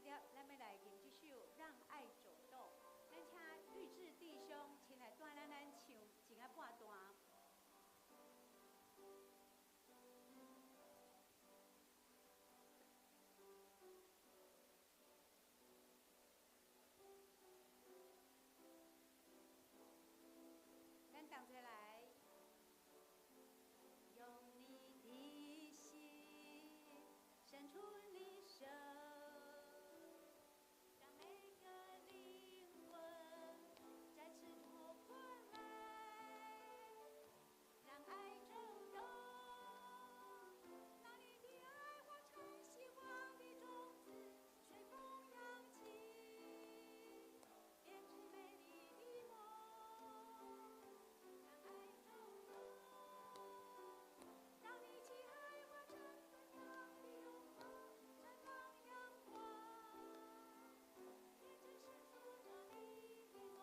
對，咱欲來吟這首《讓愛走動》。咱請玉志弟兄前來帶咱咱唱一仔半段。咱同齊來，用你的心伸出你手，讓每個靈魂再次活過來，讓愛走動，讓你的愛化成希望的種子，隨風揚起，編織美麗的夢。讓愛走動，讓你的愛化成芬芳的擁抱，綻放陽光，編織閃爍著你的夢。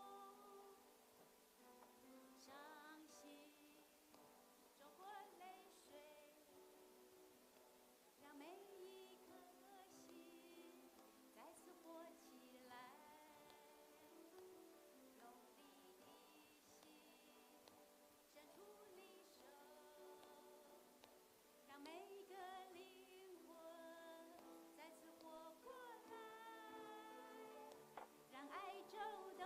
傷心走過淚水，讓每一顆心再次活起來。用你的心伸出你手，讓每個靈魂再次活過來，讓愛走動，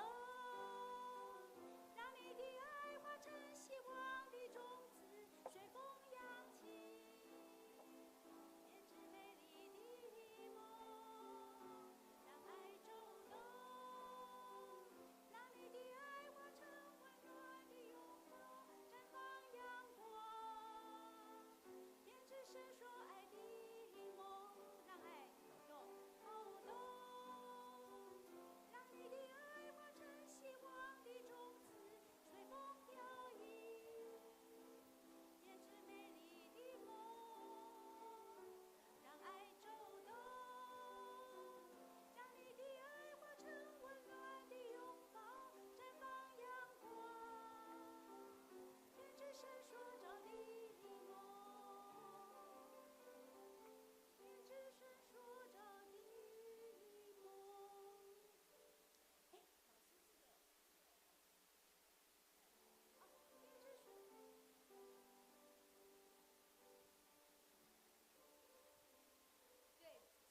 讓你的愛化成希望的種子，隨風揚起，編織美麗的夢。讓愛走動，讓你的愛化成溫暖的擁抱，綻放陽光，編織閃爍愛的夢。讓愛走動，走動，讓你的愛化成希望的種子，隨風飄逸，編織美麗的夢。讓愛走動，讓你的愛化成溫暖的擁抱，綻放陽光，編織閃爍著你的夢，編織閃爍著你的夢。哎，老師，這個，哦，編織閃。對，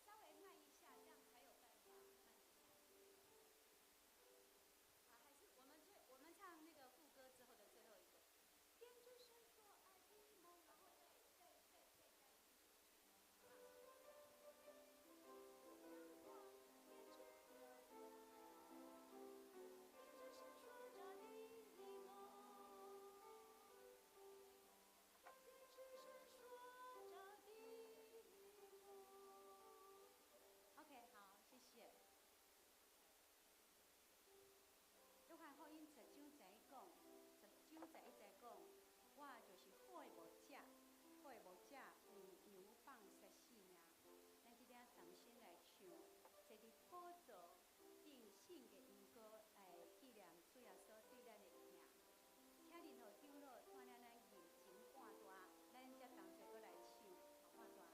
稍微慢一下，這樣才有辦法慢一下。好，還是我們唱那個副歌之後的最後一個。編織閃爍愛的夢，然後再加一句，好吧？陽光編織編織閃爍著你的夢，編織閃爍著的夢。OK，好，謝謝。約翰福音10章11講，10章11節講，我就是好的牧者，好的牧者為羊放捨性命。咱這下重新來唱，坐佇寶座頂聖的榮光來紀念主耶穌對咱的疼。請任何長老帶領咱吟前半段，咱才同齊閣來唱後半段。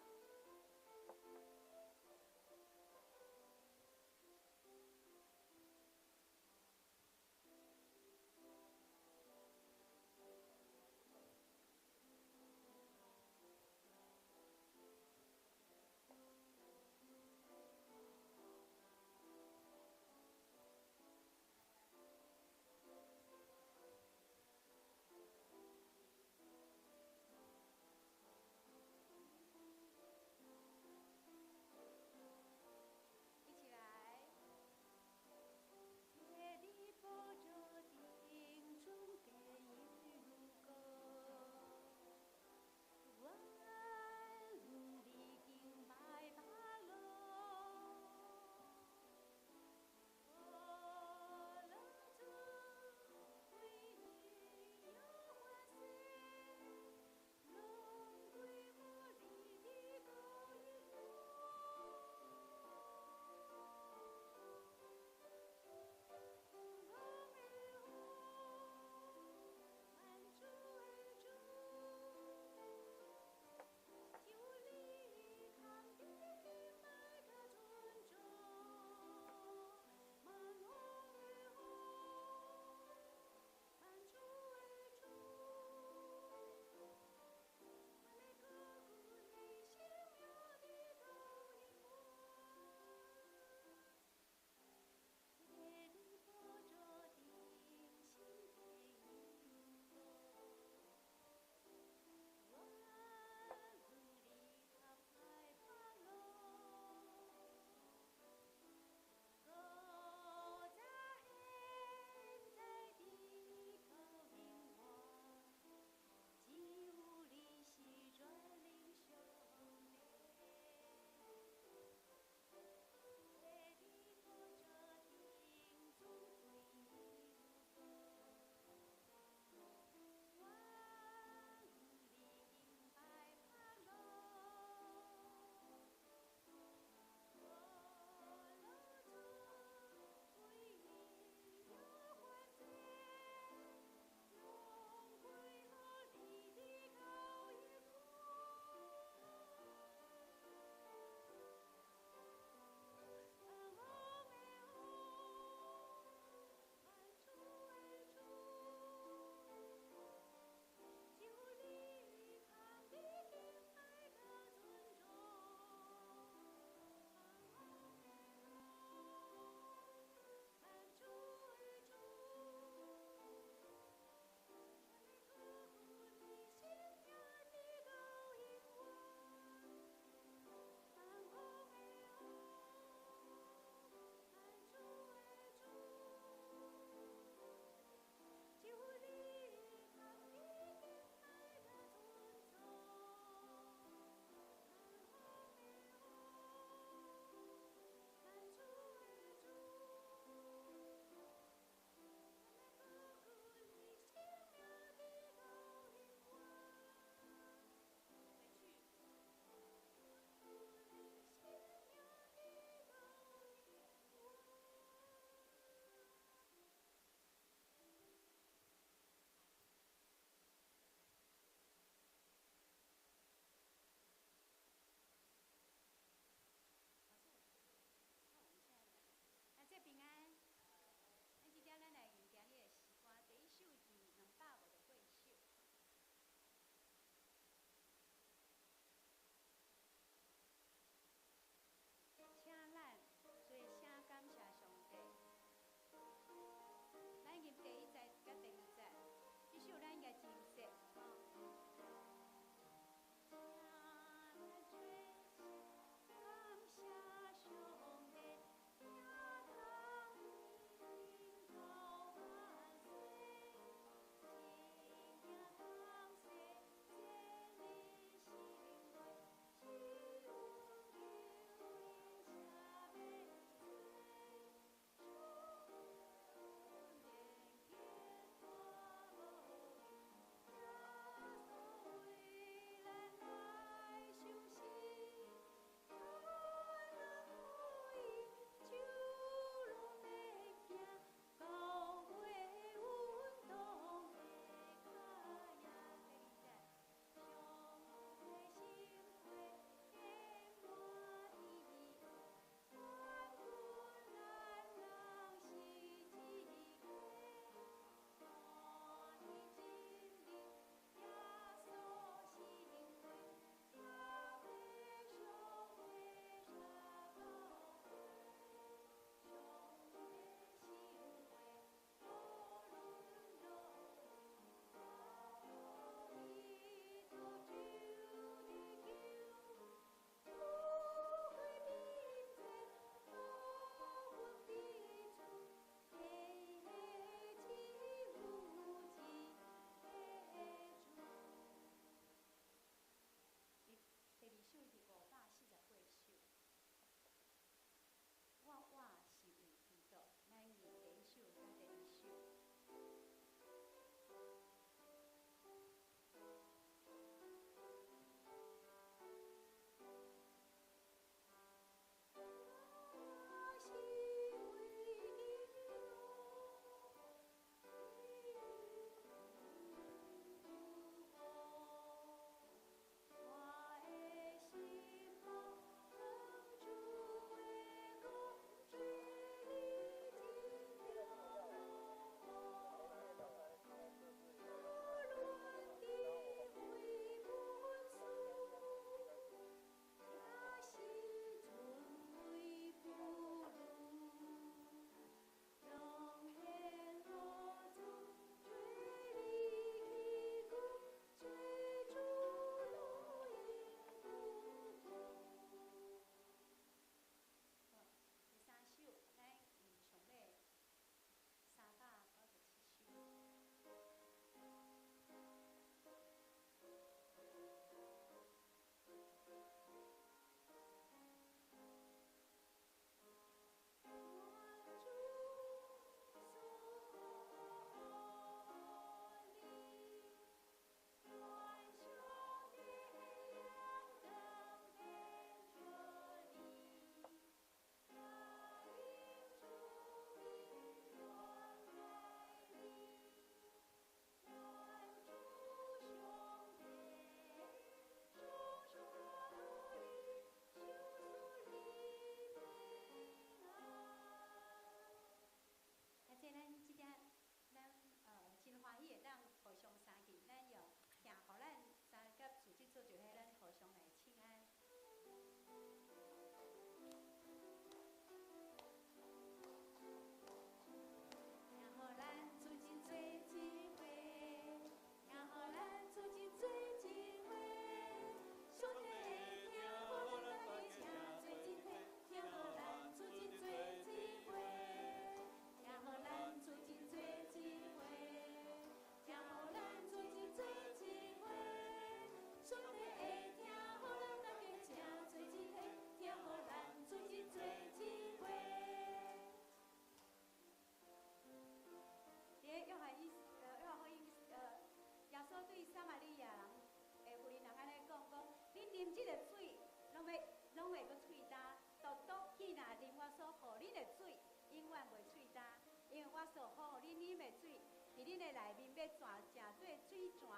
恁的內面欲轉成做水泉，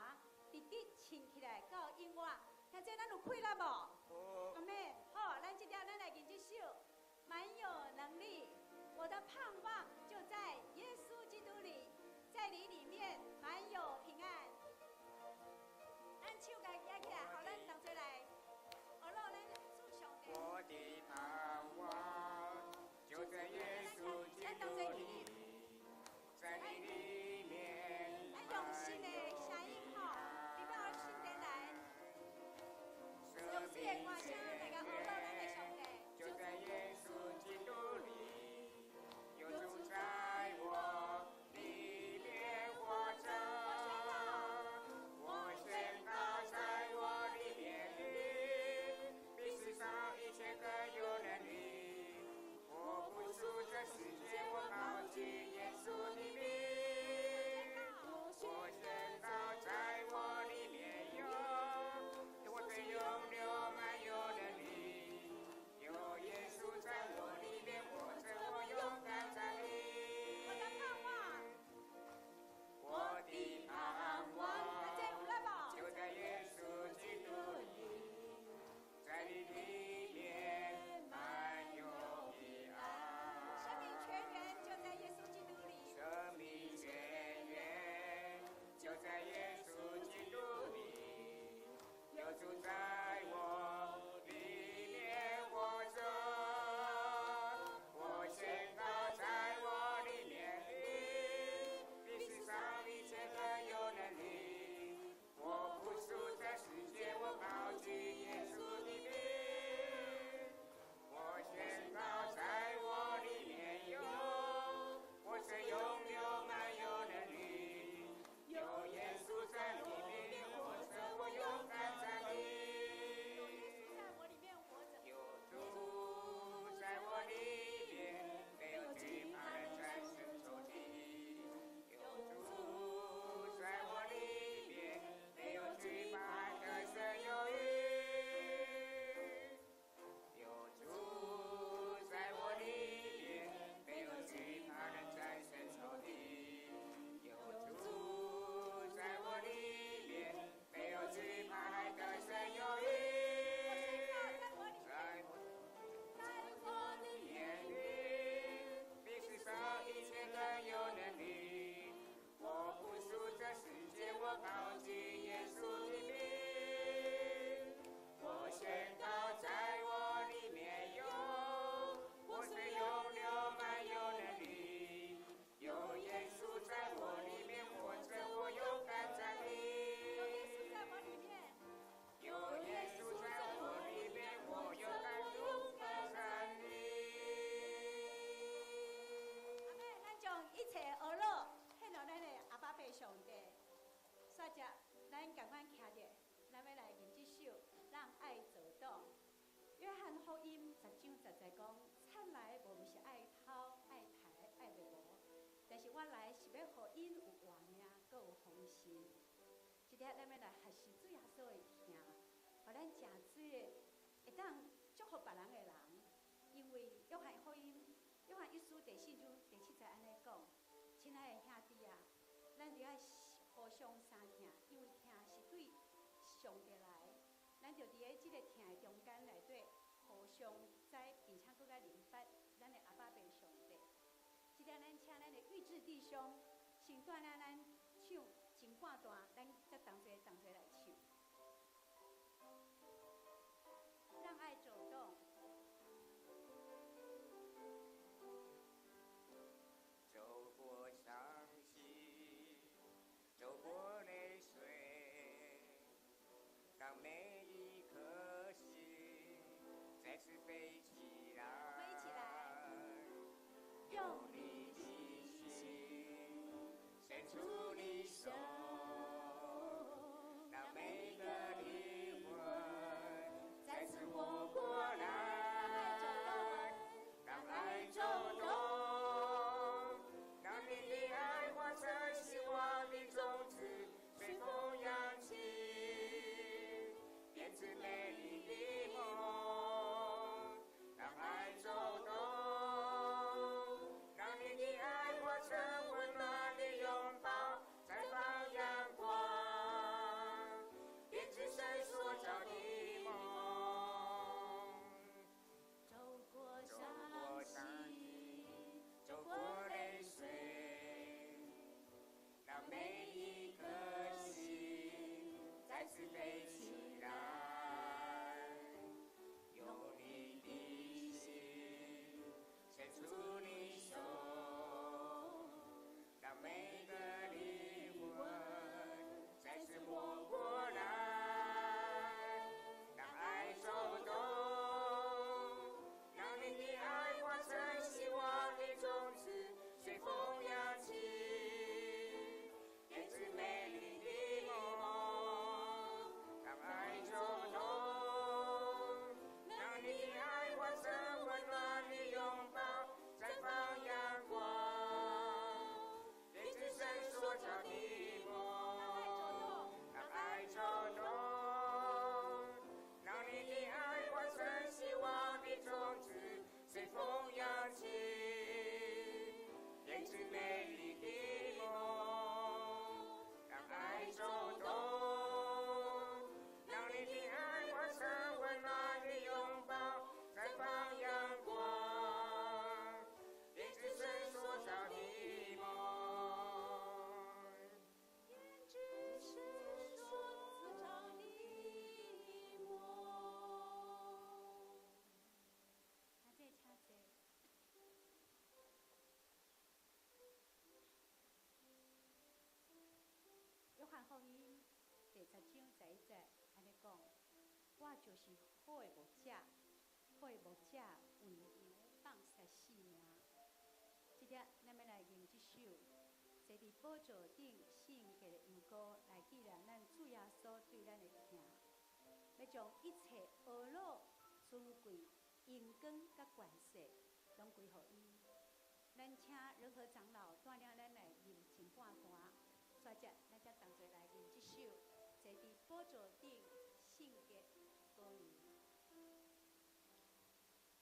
直直滲起來到永遠。聽這咱有氣力無？阿們，好，咱這條咱來吟這首，滿有能力，我的盼望就在耶穌基督裡，在你裡面滿有平安。咱手共舉起來，予咱同齊來，學樂咱主上帝。我的盼望就在耶穌基督裡，在你裡面。咱用新的聲音吼，代表新年來，用這個歌聲來共學樂咱的上帝。就在耶穌基督裡，有主在我裡面活著。我宣告在我裡面的，比世上一切更有能力。我不屬這世界，我高舉耶穌的名。我宣告在我裡面有，活水湧流滿有能力。有耶穌在我裡面活著，我勇敢站立。我的盼望，我的盼望這有力無？就在耶穌基督裡，在你裡面滿有平安。生命泉源就在耶穌基督裡。生命泉源就在耶穌基督裡，有主在我裡面活著。我宣告在我裡面的，比世上一切更有能力。我不屬這世界，我高舉耶穌的名。我宣告在我裡面有，活水湧流滿有能力。有耶穌在我裡面活著，我勇敢站立。有耶穌在我裡面活著。有主在我裡面，沒有懼怕能戰勝仇敵。有主在我裡面，沒有懼怕得勝有餘。有主在我裡面，沒有懼怕能戰勝仇敵。有主在我裡面，沒有懼怕得勝有餘。我宣告在我裡面，在我裡面的，比世上一切更有能力。我不屬這世界，我高舉耶穌的名。我宣告在我裡面有，活水湧流滿有能力。有耶穌在我裡面活著，我勇敢站立。有耶穌在我裡面，有耶穌在我裡面，我勇敢勇敢站立。阿們，咱將一切呵咾獻予咱的阿爸父上帝。煞接，咱仝款徛著，咱欲來吟這首《讓愛走動》。約翰福音10章10節講：差來無毋是愛偷、愛刣、愛滅無，但是我來是欲予𪜶有活命，閣有豐盛。這日咱欲來學習主耶穌的疼，予咱誠做會當祝福別人的人。因為約翰福音、約翰一書第4章第7節按呢講：親愛的兄弟啊，咱著愛互相相疼，因為疼是對上帝來，咱就佇咧這个疼的中間內底互相知，並且閣較明白咱的阿爸父上帝。這日咱請咱的玉志弟兄先帶領咱唱前半段，咱才同齊同齊來唱。讓愛走動。走過傷心，走過淚水，當每一顆心再次飛起來，我們一起來，用你的心伸出你手，讓每個靈魂再次活過來，讓愛走動，讓你的愛化成希望的種子，隨風揚起，編織美麗的夢。讓愛走動，讓你的愛化成溫暖的擁抱。10章11節按呢講：我就是好的牧者，好的牧者為羊放捨性命。這粒咱欲來吟這首坐佇寶座頂聖潔的羊羔，來紀念咱主耶穌對咱的疼，欲將一切呵咾、尊貴、榮光佮權勢，攏歸予伊。咱請仁和長老帶領咱來吟前半段，煞接咱才同齊來吟這首坐佇寶座頂聖潔羔羊。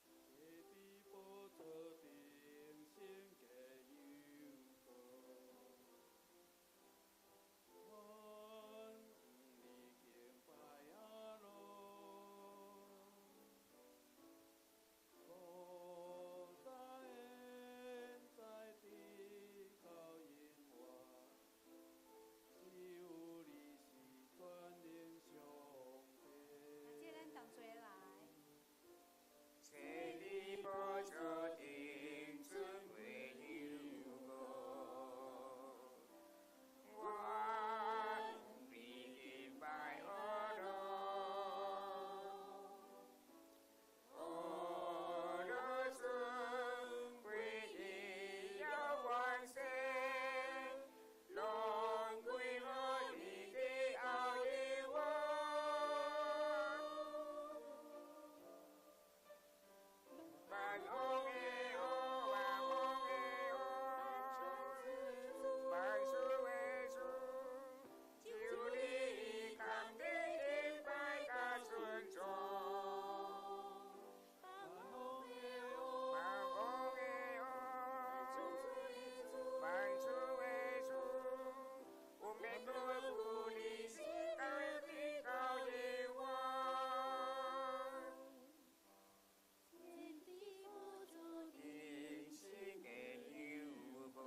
坐佇寶座頂聖潔羊羔，阮向你敬拜阿羅，古早現在直到永遠，只有你是全能上帝。啊，這咱同齊來。坐佇寶座頂尊貴羊羔，我你敬拜阿羅，阿羅尊貴榮耀權勢，攏歸予你直到永遠。萬王的王，萬王的王，萬主的主，只有你堪得敬拜佮尊崇。萬王的王，萬主的主，阮欲高舉你聖名直到永遠。坐佇寶座頂聖潔羊羔，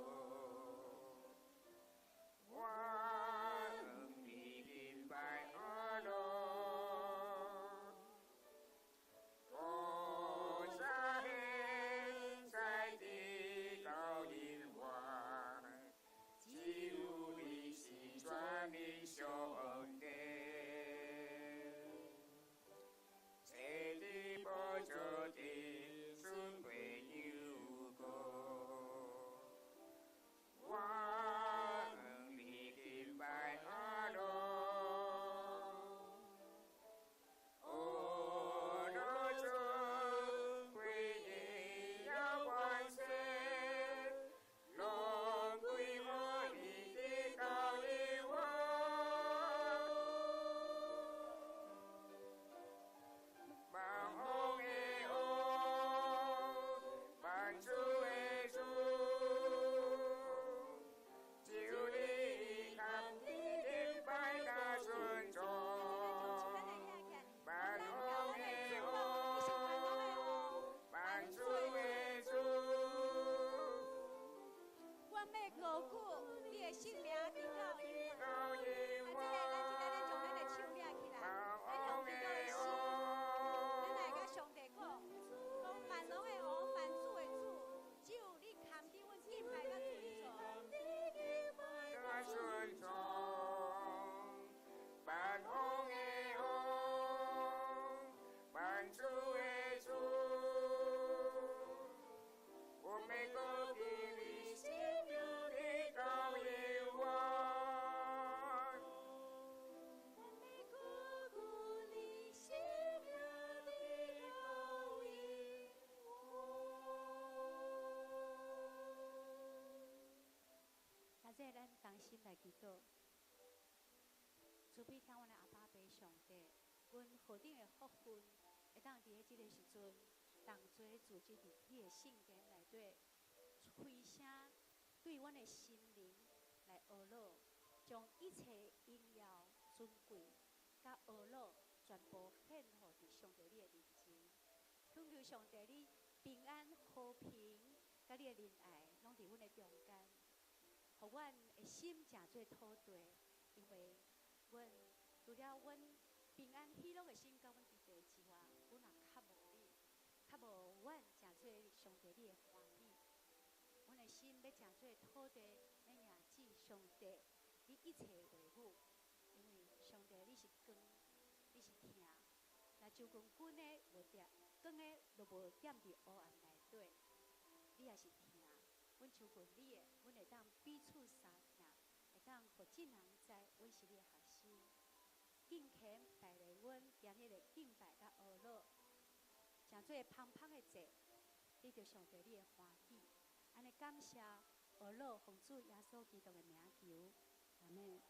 我向你敬拜阿羅，古早現在直到永遠，只有你是全能上帝。坐佇寶座頂尊貴羊羔，我向你敬拜阿羅，阿羅尊貴榮耀權勢，攏歸予你直到永遠。萬王的王，萬主的主，只有你堪得敬拜佮尊崇。萬王的王，萬主的主，阮欲高舉你的聖名，直到永遠。到永啊，這个咱這个咱將咱的手掠起來，萬咱用王的基督的心，咱來佮上帝講，講萬王的王，萬主的主，只有你堪得阮敬拜佮尊崇。佮尊崇，萬王的王，萬主的主，阮欲高舉你聖名，直到永遠。阮欲高舉你聖名，直到永遠。啊，這咱同心來祈禱，慈悲疼阮的阿爸父上帝，阮何等的福分，會當佇咧這个時陣，同齊聚集佇你的聖殿內底，開聲對阮的心靈來呵咾，將一切榮耀、尊貴、佮呵咾，全部獻予佇上帝你的面前。懇求上帝你平安、和平，佮你的仁愛，攏佇阮的中間。予阮的心誠做土地，因為阮除了阮平安喜樂的心佮阮佇地之外，阮也較無你，較無阮誠做上帝你的歡喜。阮的心欲誠做土地，欲迎接上帝你一切的話語，因為上帝，你是光，你是疼。若就阮光的無點，光的都無踮佇黑暗內底，你也是疼。阮求問你的，阮會當彼此相疼，會當予眾人知阮是你的學生。敬虔帶領阮今日的敬拜佮哀樂，成做芳芳的祭，得著上帝你的歡喜。按呢感謝哀樂，奉主耶穌基督的名求，阿們。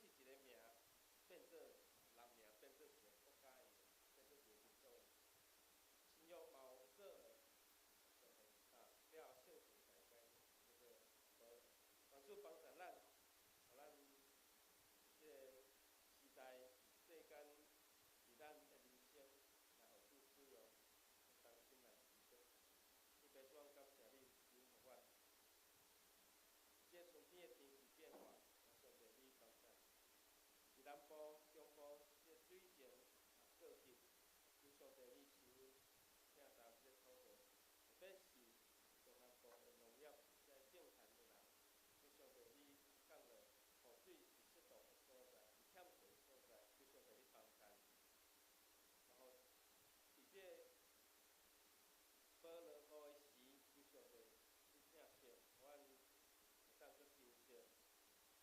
是一个名變做人名，變做一個國家的名，變做一個民族的名。新約嘛有做啊，了後聖經改改叫做保羅。願主幫助咱，予咱這个時代世間，佇咱的人生來予主使用，同心來祈禱。特別主，感謝你，賜予阮。這個春天的天氣變化，上帝你幫助。佇南部、中部，這個水情啊過急，求上帝你收疼惜這個土地，特別是中南部的農業，這個種田的人，求上帝你降落雨水佇適當的所在，佇欠水的所在，求上帝你幫助。然後佇這個無落雨的時，求上帝你疼惜，予阮會當閣珍惜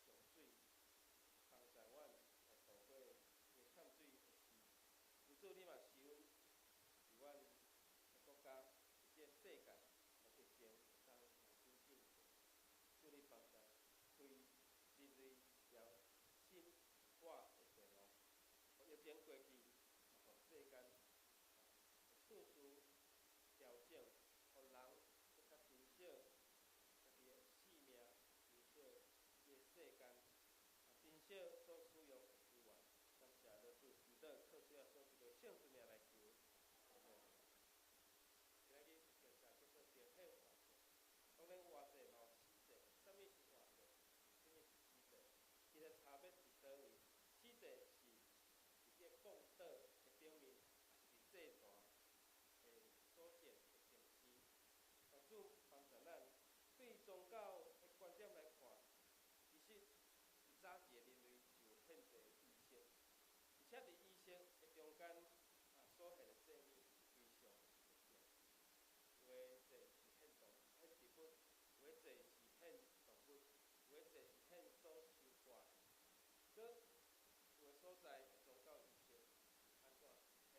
上水，幫助阮來度過這個欠水的時。求主你嘛賜阮佇阮的國家，佇這個世界，疫情會當來緊進步。主你幫助開人類一條新活的道路，予疫情過去，予世間的次序調整，予人閣較珍惜家己的性命，珍惜這個世間，珍惜所使用的資源。感謝老主祈禱，靠主耶穌基督聖子名來求。阿們。今仔日有一個叫做定獻活祭，當然活祭嘛有死祭，啥物是活祭？啥物是死祭？伊的差別佇佗位？死祭是佇這個貢桌的頂面，抑是佇祭壇的所獻的牲牲。願主幫助咱，對宗教的觀點來看，其實佇早期的人類就有獻祭的儀式，而且佇儀式的中間啊，所獻的祭物是非常特定。有的祭是獻動獻植物，有的祭是獻動物，有的祭是獻所收割的。閣有的所在的宗教儀式是按怎？是獻人。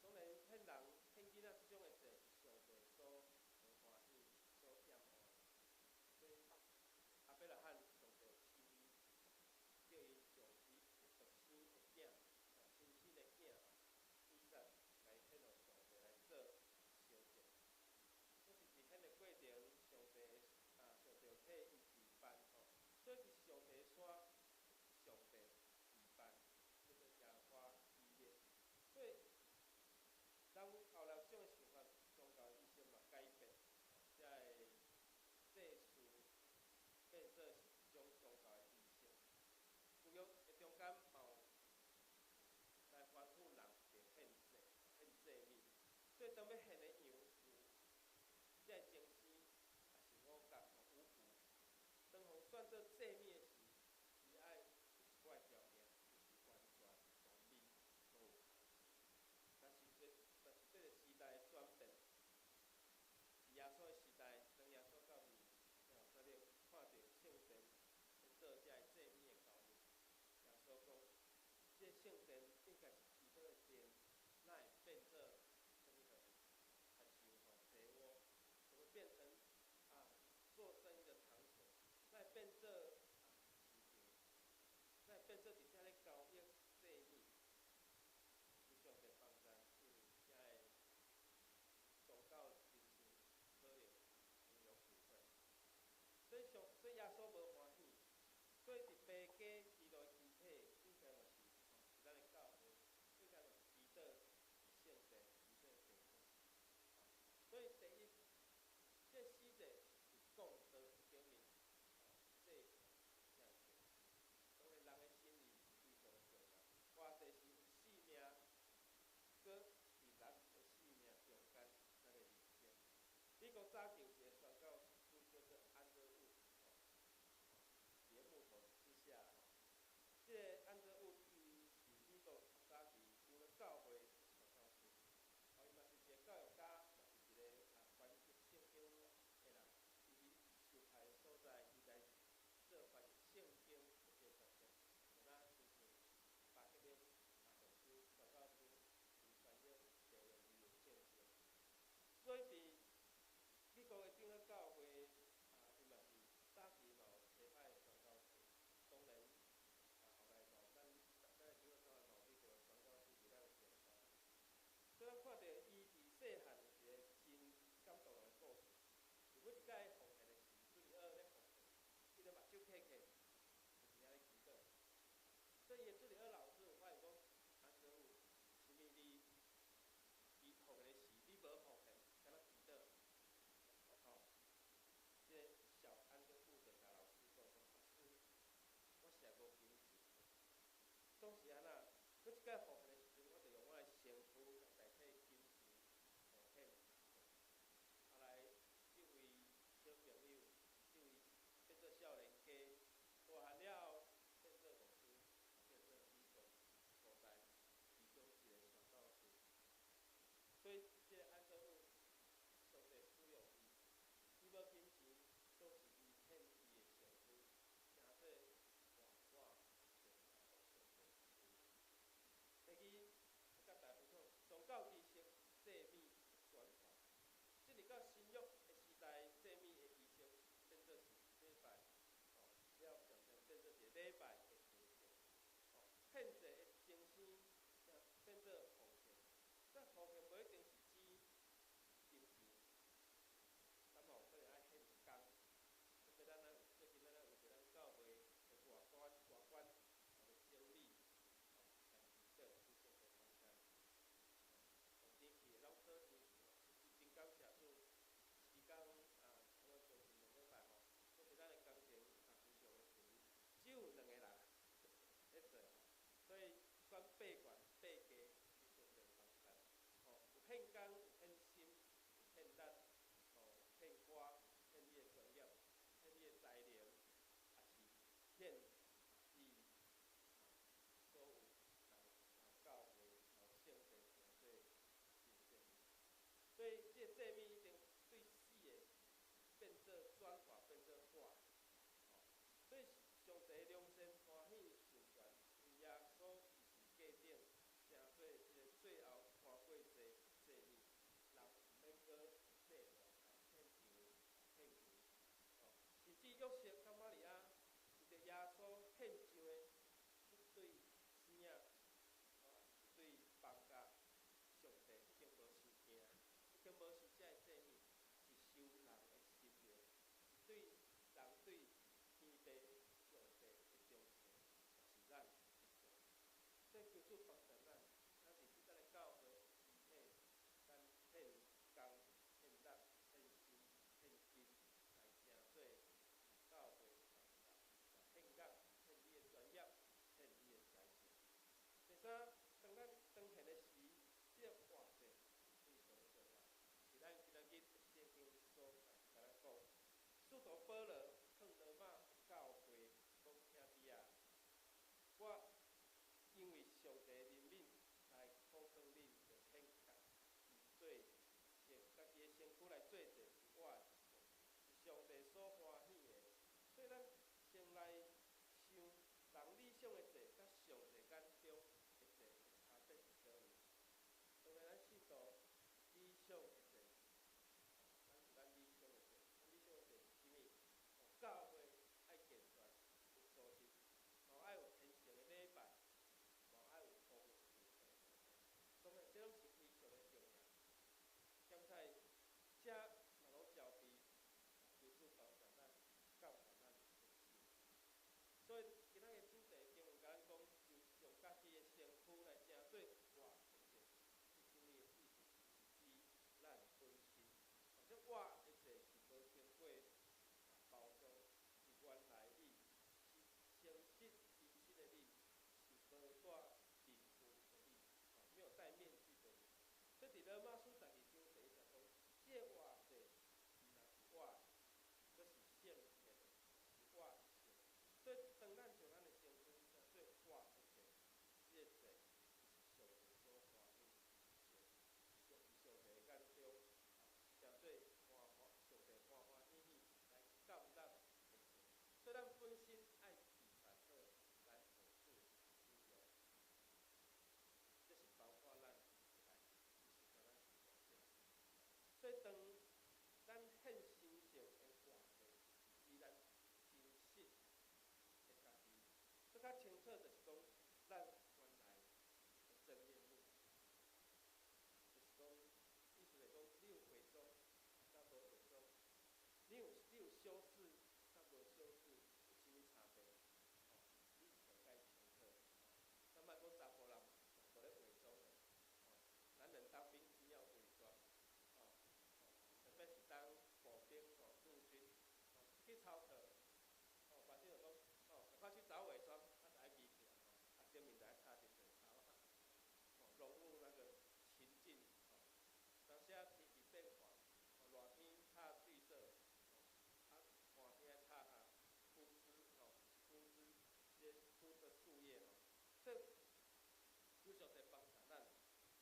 當然，獻人、獻囡仔這種的祭是上帝所無歡喜、所厭惡的。所以亞伯拉罕上帝賜伊，叫伊將伊獨生的囝，親生的囝以撒，共伊獻予上帝來做燒祭。可是佇獻的過程，上帝啊，上帝替伊治辦吼，所以佇上帝山，上帝治辦，叫做耶和華以勒。所以，人後來有這種想法，宗教儀式嘛改變，這个祭司變做是一種宗教的儀式。舊約的中間嘛有來吩咐人著獻祭、獻祭物。所以當欲獻的羊有這個精牲，抑是五角五穀，當予選做祭物的時，伊愛有一寡條件，就是完全、完美，無有瑕疵。但是隨著時代的轉變，佇耶穌的時代，當耶穌到佇耶路撒冷看著聖殿咧做這个祭物的交易時，耶穌講：這個聖殿應該是祈禱的殿，哪會變做啥物貨？較像吼賊窩，怎麼變成啊做生意的場所？哪會變做啊市場？哪會變做佇遮咧交易祭物？求上帝幫助，因為這个宗教人生可能會有誤會，所以耶穌無歡喜，所以佇白家基督的肢體應該嘛是吼，是咱的教會，應該嘛是祈禱的聖殿，祈禱的地所。所以第一，這死祭是佇貢桌頂面，祭壇這个精牲。當然，人的心意是非常重要。活祭是有性命，閣佇人的性命中間，咱的人生。美國早期有一個宣教師叫做安德伍，吼，佇個木頭之下，吼，這个安德伍伊是美國早期長老教會的傳教士，伊嘛是一個教育家，嘛是一個啊講是按怎？每一擺奉獻的時陣，我就用我的身軀來代替金錢奉獻。後來這位小朋友，這位變做少年家，大漢了後變做牧師，變做美國五大其中一個宣教師。所以這個安德魯，上帝使用伊，伊無金錢，總是伊獻伊的身軀，成做活活祭予上帝。第二，我佮大家分享宗教儀式祭物的轉化，進入到新約的時代，祭物的儀式變做是一禮拜，吼，了漸漸變做一個禮拜的形式，吼，獻祭的精神變做奉獻，這奉獻無一定是指金錢，咱嘛有可能愛獻工，特別咱有最近咱有一個咱教會的外觀外觀的整理，吼，來提升非常的幫贊，吼，天氣攏做天氣吼，真感謝主，時間啊，差不多將近2禮拜吼，講是咱的工程啊非常的順利，只有兩個人咧做吼，所以選八懸八家非常的幫贊，吼，有獻工，有獻心，有獻力，吼，獻歌，獻你的專業，獻你的才能，抑是獻你所有人教會然後聖殿成做真正。所以這個祭物一定對死的變做轉化，變做活，吼，所以上帝良善歡喜授權為耶穌十字架頂成做這個最後寬過祭祭物，人毋免閣祭壇來獻上獻求，吼，甚至約瑟佮瑪利亞為著耶穌獻上的這對生仔，吼，這對放假，上帝已經無傷驚，已經無是這個祭物，是收人的心靈，是對人對天父上帝的忠誠，也是咱的忠誠。所以求主幫助咱，咱佇咱的教會肢體，咱獻工、獻力、獻心、獻金，來成做教會的房屋，獻樂、獻你的專業、獻你的才情。第三，當咱當獻的時，這個活祭非常的重要，是咱今仔日的聖經所在共咱講，使徒保羅勸羅馬教會講兄弟啊，我因為上帝憐憫來苦勸恁，著獻家己做身家己的身軀來做祭，是活的祭，是上帝所歡喜的。所以咱先來想人理想的祭，佮上帝眼中的祭的差別佇佗位？當然，咱信徒理想的祭，咱有咱理想的祭，咱理想的祭是啥物？教會愛健全，有組織，吼愛有虔誠的禮拜，嘛愛有豐富的奉獻。當然，這攏是非常的重要。剛才這嘛攏交予求主幫助咱，感動咱的心。所以今仔日主題經文共咱講，就用家己的身軀來成做活的祭，這經文的意思是指咱本身。這活的祭是無經過包裝，是原來你，是誠實真實的你，是無戴面具的你，沒有戴面具的你。所以佇羅馬書12章第1節講，這個活祭毋但是活的，閣是聖潔的，是活聖。所以當咱將咱的身軀成做活的祭，這個祭就是上帝所歡喜的祭，是上帝的眼中，成做歡歡上帝歡歡喜喜來接納的祭。所以咱本身愛預備好來予主使用，這是包括咱來，毋是干焦是牧者。所以當咱獻神聖的活祭，是指咱真實的家己。閣較清楚就是講，咱原來的真面目，就是講，意思就是講，你有化妝，佮無化妝，你有修飾，佮無修飾，有啥物差別？吼，你上蓋清楚。吼，咱莫講查埔人無咧化妝的，吼，男人當兵一定要偽裝，吼，特別是當步兵吼，陸軍，吼，去操課，吼，班長就講，吼，趕快去找偽裝，啊，就愛眯起來，吼，啊，頂面就愛擦且天氣變黃，熱天插綠色，啊，寒天愛插啥？枯枝吼，枯枝，這枯的樹葉吼。所以求上帝幫助咱。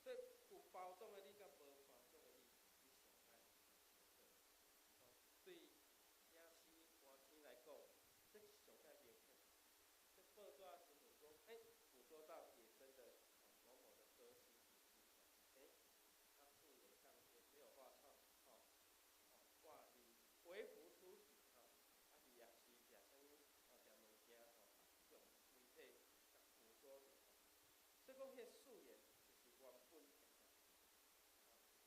所以有包裝的你佮無包裝的你，你上愛清楚。對影星、歌星來講，這是上蓋明顯。這報紙新聞講，捕捉到野生的某某的歌星影星，他素顏當天，沒有化妝，吼，掛面微服出席，吼，啊，佇夜市食啥物，食物件，吼，用媒體共捕捉著，吼，所以講彼個素顏就是原本的家己，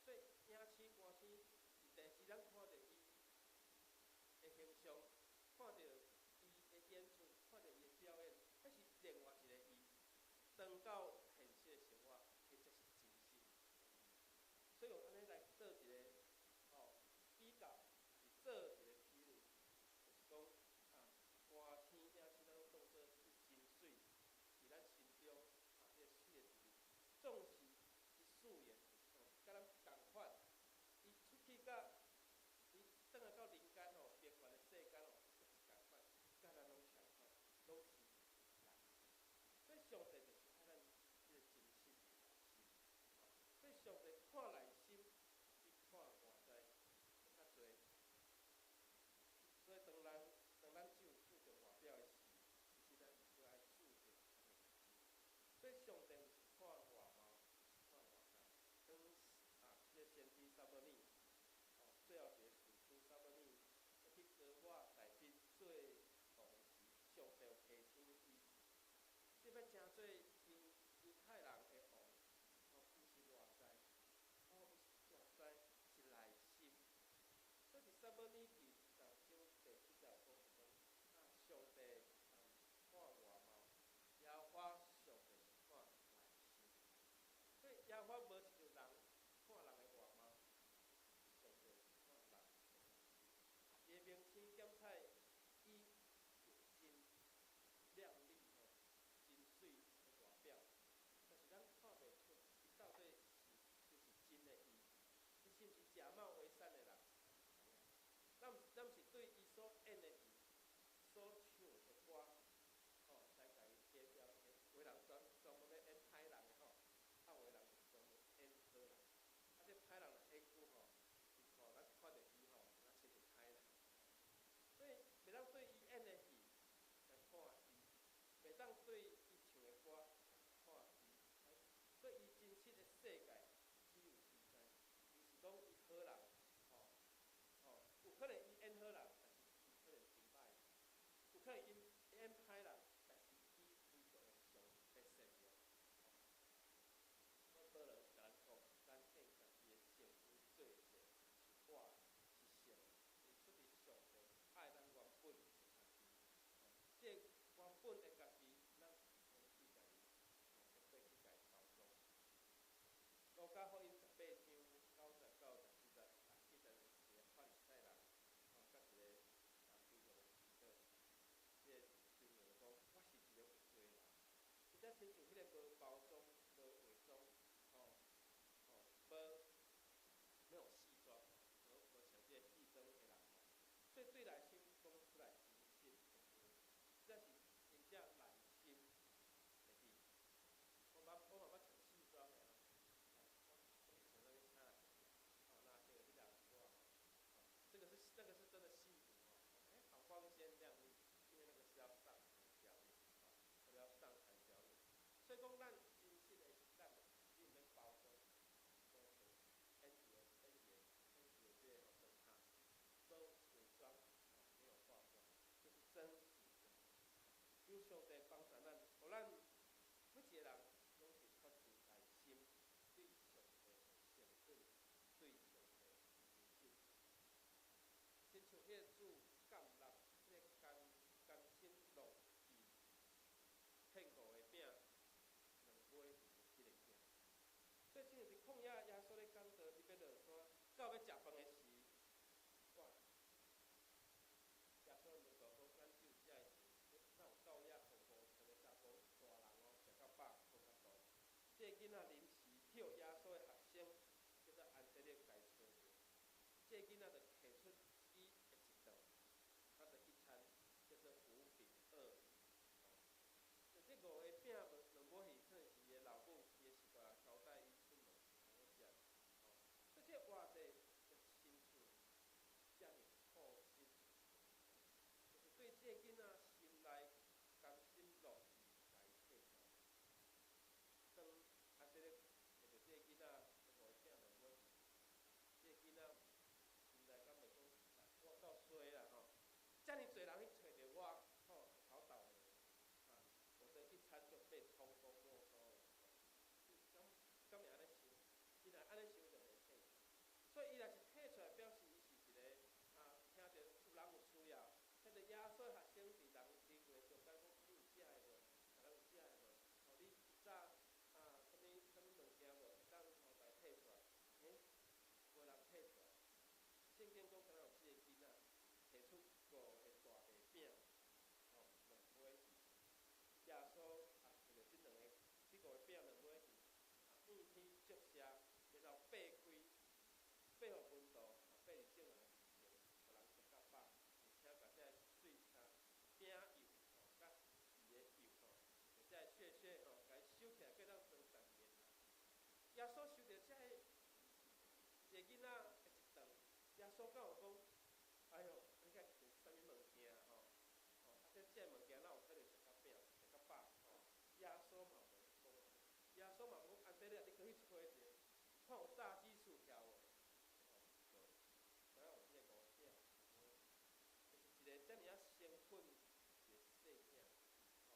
所以影星、歌星佇電視咱看著伊的形象，看著伊的演出，看著伊的表演，彼是另外一個伊。當到現實的生活，彼才是真實的伊。所以用按呢來做一個比較，是做一個比喻，就是講啊，歌星、影星，咱攏當做是真媠，佇咱心中啊，彼個媠的一面，總是伊素顏，佮咱仝款。伊出去佮伊轉來到人間吼，平凡的世間吼，閣是仝款，佮咱攏相款，攏是人。所以上帝就是愛咱這個真實的內心，所以上帝看內心比看外在閣較濟。所以當咱只有注重外表的時，其實咱閣愛注重咱的內心。所以上帝毋是看外貌，是看外在。當啊，這個先知撒母耳，最後一個士師撒母耳欲去膏抹大衛做王的時，上帝有提醒伊，這欲成做猶猶太人的王，毋是外在，毋是外在，是內心。所以佇撒母耳記上章第七節講是講，啊，上帝啊，毋是看外貌，耶和華上帝是看內心。所以耶和華無親像人看人的外貌，上帝是看人的內心。伊的明星檢採伊有真靚麗吼，真媠的外表，但是咱看袂出伊到底是毋是真的伊，伊是毋是假冒為善的人？咱毋知影。咱毋是對伊所演的戲、所唱的歌，來共伊貼標籤。有的人專門咧演歹人的吼，啊，有的人就是專門演好人。啊，這歹人若演久吼，伊吼咱看著伊吼，若親像歹人。所以袂當對伊演的戲來看伊，袂當對伊唱的歌來看伊。所以伊真實的世界只有伊知，毋是講伊好人，吼，有可能伊演好人，但是伊可能真歹人；有可能伊演歹人，但是伊非常的善良。所以保羅共咱講，咱向家己的身軀做祭，是活的，是聖的，是出自上帝愛咱原本的家己。這個原本的家己，咱毋免去共伊，特別去共伊包裝。路加福音18章9節到17節，啊，記載一個法利賽人，佮一個非常的祈禱。這個婦人講：我是一個有罪的人。伊才親像彼個無包裝、無化妝，吼，無沒有戲裝，無穿這個戲裝的人，所以對內心講出來真實的話，這是真正內心的你。我嘛捌穿戲裝的吼，我是穿啥物衫來？那這個你若是我吼，這個是那個是真的戲服吼，好光鮮亮麗，因為那個是要上台表演，我要上台表演。所以講，咱真實的是咱的，你毋免包裝，講像演戲的演戲的演戲的這個吼燈塔，無偽裝，沒有化妝，就是真實的。求上帝幫助咱，予咱每一個人攏是發自內心對上帝的誠懇，對上帝的真實。親像彼個主降納彼個甘心樂意獻五個餅，兩尾魚的彼個囝。所以，親像佇曠野，耶穌咧講道，伊欲落山，到欲食飯的時，哇！耶穌問徒講：咱只有遮的錢，哪有夠遐予5000個查埔大人哦，食到飽，無法度。這個囡仔臨時叫耶穌的學生，叫做安德烈共伊這個囡仔心內甘心樂意來退出來。當安德烈摕著這個囡仔，五個餅兩尾魚，這個囡仔心內敢會講，我夠衰啦吼！遮爾濟人去揣著我，吼，好倒暝啊！我的一餐就被充公沒收了。敢敢會按呢想？伊若按呢想就袂退出來。所以伊若是退出來，表示伊是一個啊，聽著有人有需要，聽著耶穌學生佇人人群中間講，你有食的無？啊，咱有食的無？吼，你一早啊，啥物啥物物件無？會當吼來退出來？欸，無人退出來。聖經講，敢若有這個囡仔提出五個大麥餅，吼，兩尾魚。耶穌啊，摕著這兩个，這五個餅兩尾魚，啊，向天祝謝，然後擘開，擘予門徒，啊，擘佇眾人面前，予人食較飽，而且共這个碎啊餅幼吼，佮魚的幼吼，這个屑屑吼，共伊收起來，閣當裝12个籃。耶穌收著這个一個囡仔的一頓，耶穌敢有講？哎喲，你看是啥物物件吼？吼，啊，這這个物件哪有可能食較餅，食較飽吼？耶穌嘛無講，耶穌嘛無講安德烈，你閣去揣一下，看有炸雞薯條無？吼，無，敢若有這个五餅，就是一個遮爾仔誠懇一個細囝，吼，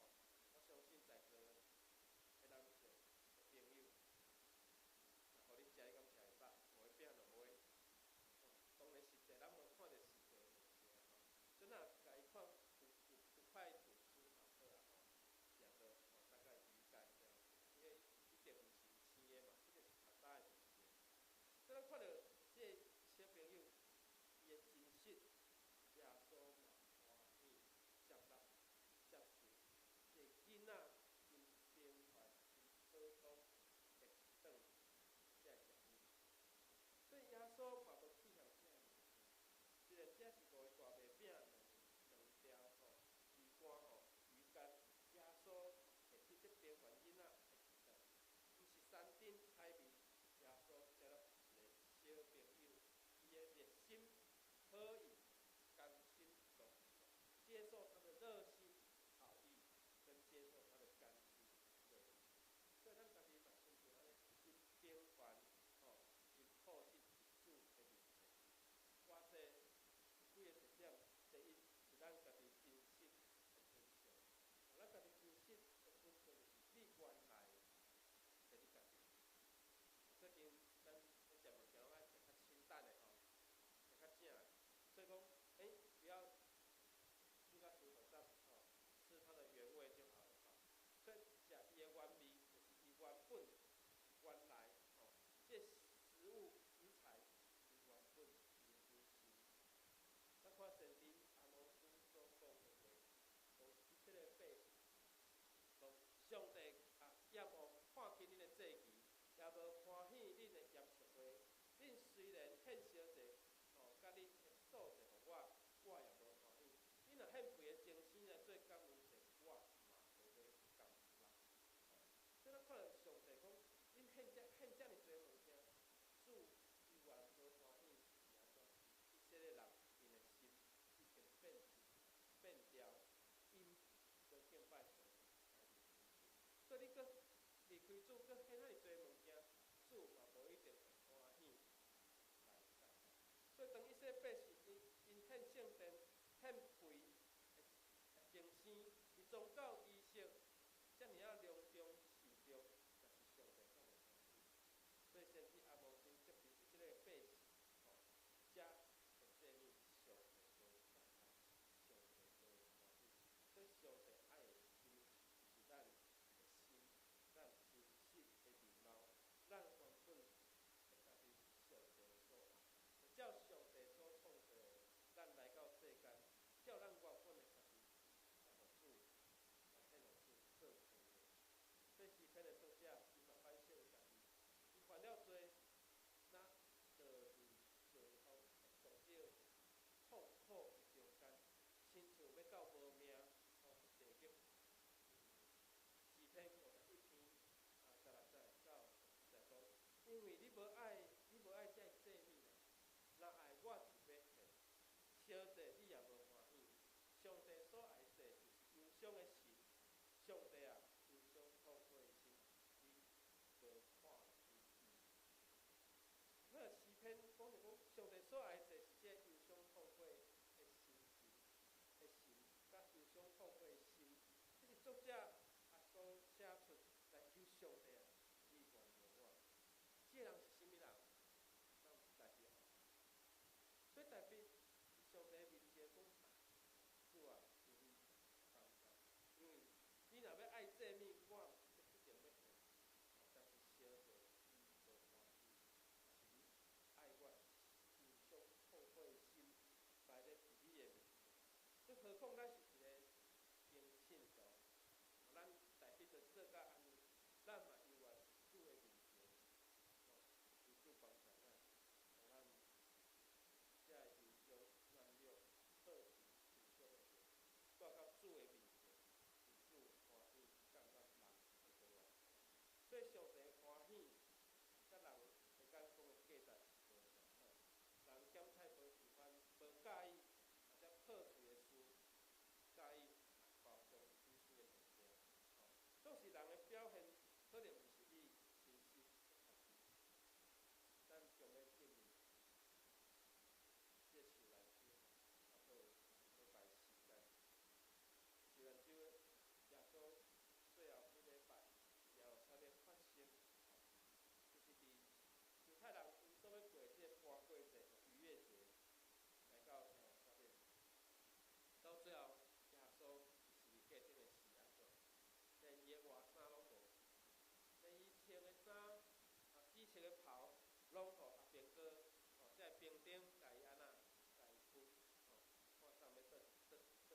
我相信在座的男性的朋友，若予你食，你敢食會飽？五個餅兩尾，當然實際咱無看著實際的物件吼，陣仔共伊看有塊吐司嘛好啊吼，兩個吼大概魚乾這樣子，因為一定毋是生的嘛，一定是較早的物件。所以咱看著這個小朋友，伊的真實，耶穌嘛歡喜接納接受這個囡仔真平凡、真普通的一頓這个食物。所以耶穌嘛無去向這个物件，雖然這是五個大麥餅兩兩條吼魚乾吼魚乾，耶穌會替這平凡囡仔的一頓，毋是山珍海味，耶穌接納一個小朋友，伊的熱心好意、甘心樂意，接受他的熱心好意，跟接受他的甘心樂意。所以咱家己嘛親像按呢，真平凡吼，真樸實佇主的面前。偌濟有幾个特點，第一是咱家己真實的本性。咱家己真實的本性就是你原來的你家己。最近咱咧食物件攏愛食較清淡的吼，食較正的。所以講，欸，不要煮甲傷複雜吼，吃它的原味就好了吼。所以食伊的原味，就是伊原本原來吼，這食物食材伊原本伊的本身。咱看先知阿摩司所講的話，講以色列百姓，講上帝啊，厭惡看輕恁的祭祀，也無歡喜恁的嚴肅會。恁雖然獻燒祭，吼，佮恁的素祭予我，我也無歡喜。恁若獻肥的精牲來做感恩祭，我嘛無欲甘納。吼，所以咱看著上帝講，恁獻這獻遮爾濟物件，主伊原無歡喜是按怎？以色列人𪜶的心已經變質變掉，𪜶無敬拜上帝來認真主。所以你閣離開主，閣獻遐爾濟物件，主嘛無一定會歡喜來接納。所以當以色列百姓𪜶獻聖殿、獻肥的精牲，佇宗教儀式遮爾仔隆重慎重，但是上帝敢會歡喜？所以先知阿摩司責備以色列百姓，吼，這的祭物上帝無接納，上帝無歡喜。所以上帝愛的是啥物？就是咱的心，咱真實的面貌，咱原本的家己是上帝所愛，就照上帝所創造的，咱來到世間，照咱原本的家己來予主來獻予主做香的。所以詩篇的作者伊嘛反省家己，伊犯了罪，若落佇順風的上少痛苦的中間，親像欲到無命吼的地獄。詩篇51篇啊，16節到17節講，因為你無愛，你無愛這个祭物啦，若愛我就欲獻，燒祭你也無歡喜。上帝所傷的神，上帝啊，憂傷痛悔的心，你無看為低。那個詩篇講著講，上帝所愛的是這個憂傷痛悔的心情的心，佮憂傷痛悔的心，這是作者啊所寫出來求上帝啊，你原諒我。這個人是啥物人？那毋是大衛哦。所以大衛佇上帝面前講啊，主啊，求你幫助，因為你若欲愛祭物，我毋一定欲獻。但是上帝伊無歡喜，但是你愛我憂傷痛悔的心擺咧佇你的面前。這何況咱是一個平信徒，咱大衛就做甲按呢，咱嘛猶原佇主的面前，哦，求主幫助咱，予咱這个憂傷軟弱、破碎、受傷的靈，帶到主的面前，求主歡喜，感覺人會過偌濟。所以上帝歡喜，佮人的眼光的價值是無相仝。人檢菜無喜歡，無佮意，或者破碎的事，佮意包裝水水的物件，吼，總是人的表現，可能毋是你真實的家己。咱將欲進入這個受難週，啊，閣有一禮拜時間。受難週耶穌最後彼禮拜，耶路撒冷發生，吼，就是佇猶太人𪜶所欲過這個盤過節、逾越節，來到耶路撒冷，到最後耶穌佇十字架頂的死按怎？連伊的外衫攏無去，連伊穿的衫啊，紫色的袍，攏予阿兵哥，吼，這個兵丁共伊按怎，共伊分，吼，看送欲佗佗佗一處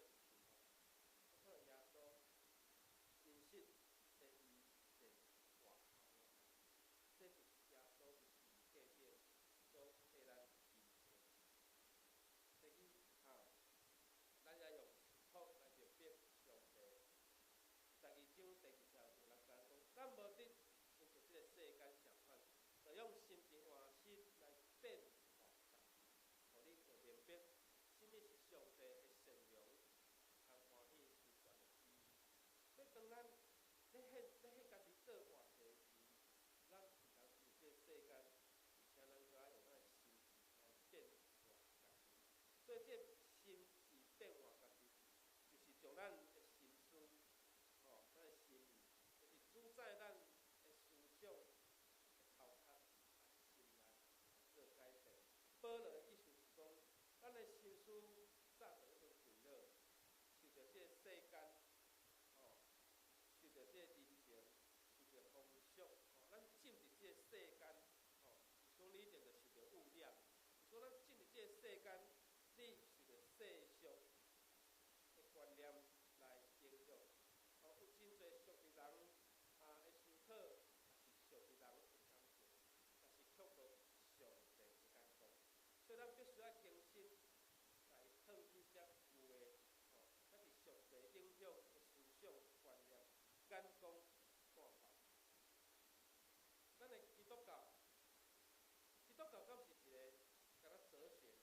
吼。可能耶穌真實的伊連外袍攏無，這就是耶穌佇十字架頂所替咱犧牲。所以，哈，咱愛用思考來明白上帝。12章第2節第6節講，咱無得親像這個世間相款，著用心智換新來變化家己，予你會明白，啥物是上帝的善良、通歡喜、成全的旨意。所以當咱咧獻咧獻家己做活祭時，咱毋通像這個世間，而且咱閣愛用咱的心智來變化家己。所以這個心智變化家己，就是將咱的心思，吼，咱的心意，就是主宰咱的思想的頭殼，抑是心內來做改變。保羅的意思是講，咱的心思早就已經困擾，受著這個世間，吼，受著這個人情，受著風俗，吼，咱浸佇這個世間，吼，是講你一定就受著污染。是講咱浸佇這個世間，你受著世俗的觀念來影響，吼，有真濟俗的人啊的思考，抑是俗的人的感情，但是卻無上帝的眼光。所以咱必須愛更新，來褪去這舊的，吼，抑是俗世影響的思想觀念、眼光、看法。咱的基督教，基督教敢是一個敢若哲學爾？毋是，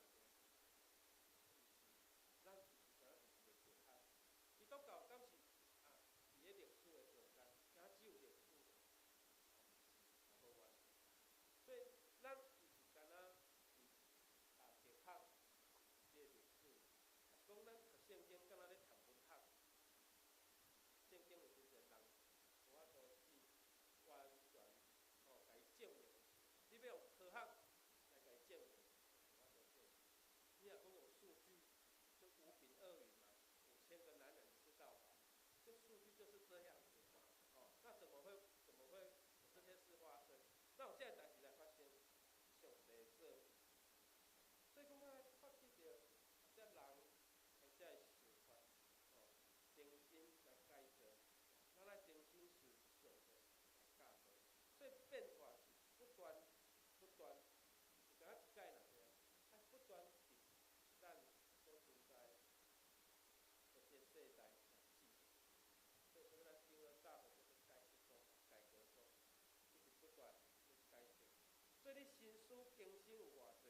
咱毋是敢若是一個哲學。基督教敢是啊？佇咧歷史的中間，敢若只有歷史，嘛毋是，嘛無完全。所以咱毋是敢若佇啊哲學這個歷史，抑是講咱讀聖經敢若咧讀文學。聖經有真濟人無法度去完全吼共伊證明的時，你欲用科學來共伊證明，無法度證明。你若講用數據，就五餅二魚嘛，5000個男人吃到飽，這數據就是這樣子嘛，哦，那怎麼會有這些事發生？那有這个代誌來發生？上帝做。所以講，咱發覺著，或者人或者的想法，吼，重新來改造，咱愛重新受上帝來教導。所以變化是不斷不斷，毋是敢若一擺爾爾，愛不斷佇咱所存在的這個世代來進行。所以，啥物咱長老大會叫做改革宗，改革宗，一直不斷咧改革。所以你心思更新有偌濟，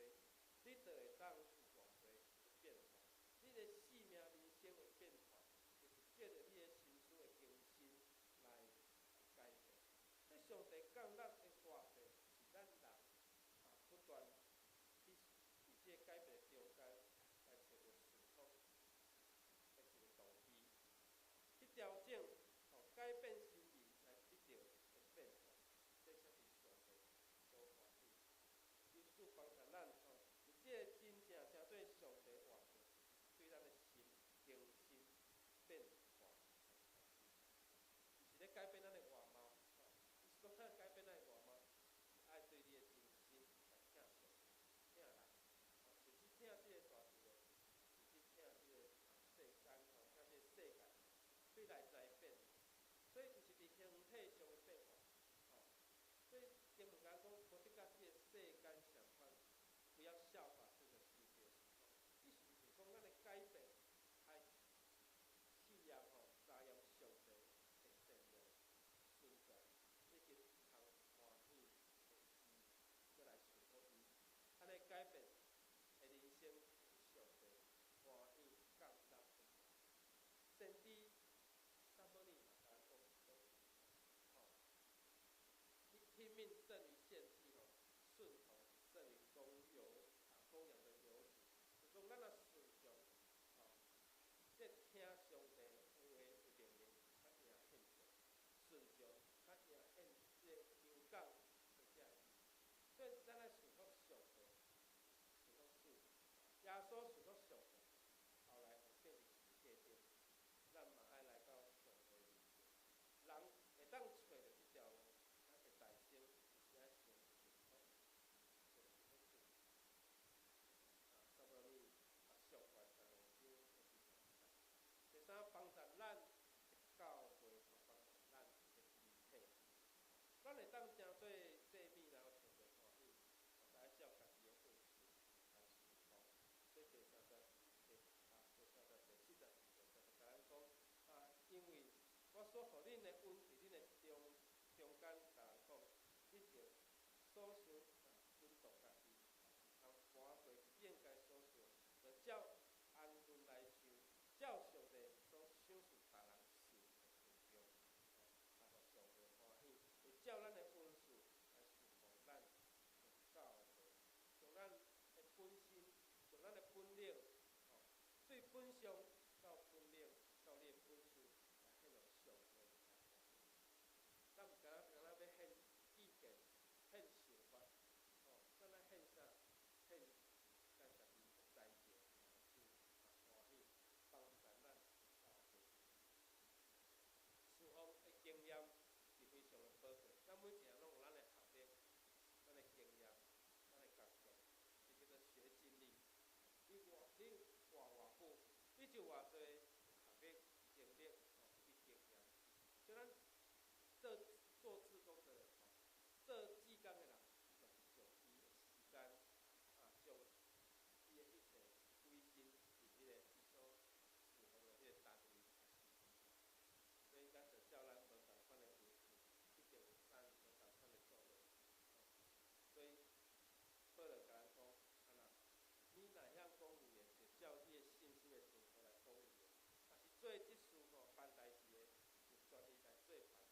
你就會當有偌濟的變化。你的生命人生的變化，就是藉著你的上帝降落的化變，是咱人啊不斷去佇這个改變中間來揣著順服的一个動機，去調整、吼改變心意來得著的變化，這才是上帝所歡喜。求主幫助咱吼，佇這个真正成做上帝活著，對咱的心更新變化來開始，毋是咧改變咱的外貌，吼，毋是講咱改變咱的外貌，是愛對你的真心來疼上帝、疼人，吼，甚至疼這个大自然，甚至疼這个世間，吼，疼這個世界，對內在變化。所以毋是佇形體上的變化，吼。所以經文講，無得佮這个世間相款，不要效法這個世界。吼，意思就是講，咱的改變愛試驗吼，查驗上帝的善良、純全以及通歡喜的意，閣來順服伊。按呢改變的人生是上帝歡喜降落的。先知撒母耳嘛，共咱講講，吼，聽命勝於獻祭吼，順從勝於公牛啊公羊的油脂。就講咱若順從，吼，這聽上帝話的命令，較贏獻祭；順從較贏獻這個牛角的這個義。所以咱愛順服上帝，順服主，耶穌順服上帝，後來會變佇十字架頂，咱嘛愛來到上帝面前。人會當揣著這條路，咱的代先就是愛先順服，先順服主。啊，撒母耳啊，上卷十五章的第十一節。第三，幫助咱的教會，幫助咱的肢體。咱會當成做祭物，然後上帝歡喜，就愛照家己的恩賜來侍奉。所以第三節，第三節第七節就共咱講啊，因為我所予恁的恩，佇恁的中中間，共人講，恁著所事啊，準度家己，啊，毋通跋過應該所事，就照安分來受，照上帝所賞賜逐人受的權柄，來予上帝歡喜，會照咱的恩賜來侍奉咱的教會，將咱的本身，將咱的本領，吼，對本相到本領到你的本事來獻予上帝來歡喜。咱毋敢若敢若欲獻意見、獻想法，吼，咱愛獻啥？獻咱家己的才情，來予主啊歡喜，幫助咱的教會。侍奉的經驗是非常的寶貴。咱每一個人攏有咱的學歷、咱的經驗、咱的工作，這叫做學經歷。你活偌久，你就偌濟學歷、經歷吼以及經驗。像咱做做志工的人吼，做志工的人，伊就是將伊的時間啊，將伊的一切歸身佇彼个伊所侍奉的彼個單位來侍奉。所以咱就照咱無仝款的恩賜，一定有咱無仝款的作為。所以保羅共咱講，啊若你若曉講預言，就照你的信心的程度來講預言；若是做執事吼辦代誌的，就全力來做辦代誌的事；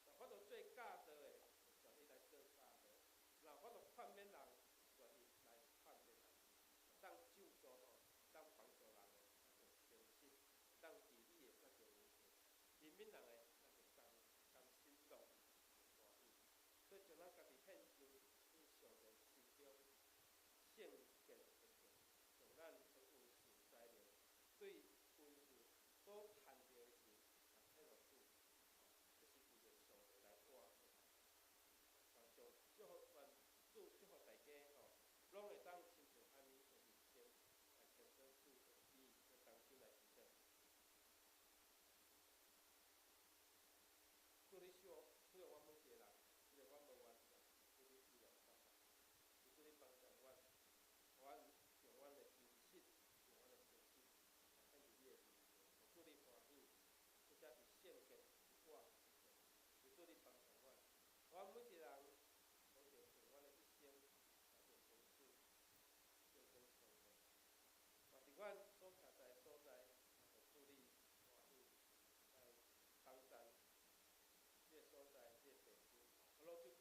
若法度做教導的，就全力來做教導；若法度勸勉人，就全力來勸勉人。當救助吼，當幫助人的，那就誠實；當治理的，那就溫順；憐憫人的，那就甘甘心樂意歡喜。所以將咱家己獻上，向上帝心中聖潔的祭，將咱的恩賜才能對恩賜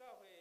教會